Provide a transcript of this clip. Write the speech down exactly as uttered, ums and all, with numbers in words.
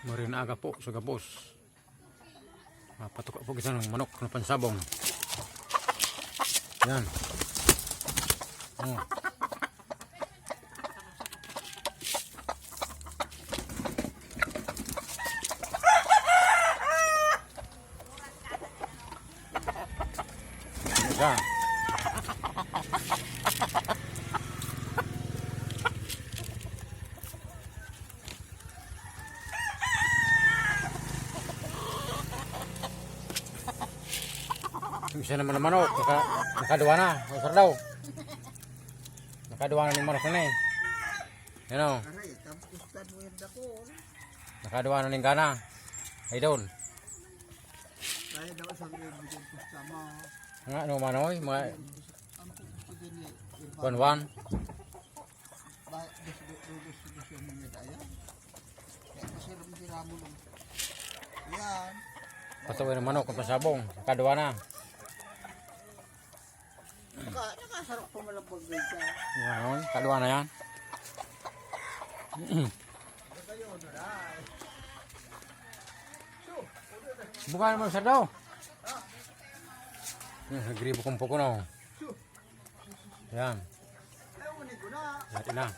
Marin aga po sa gabos. Ah, patuka po kita ng manok na pansabong. Yan. Oh. Yan. Yung isa naman na manok, naka, nakaduwa na, Sir daw. Nakaduwa na ning manok na eh. Yan o. Aray, tapos ka mo yung dako. Nakaduwa na ning gana. Idol. Kaya daw isang ribo yung pusta mo. Nga, ano man, oy, mga Ang pusta din eh. One one. Ba, dos, dos, dos, dos, dos yung mga daya. Kaya masarap sila mo lang. Yan. Patuloy ng manok, ang pasabong. Kadwa na. Naka, nakasarap pa man ang pagdito. Yan, kadwa na yan. Bukan mo sa daw. Yan, nagribo kong puko na, oh. Yan. Dati na.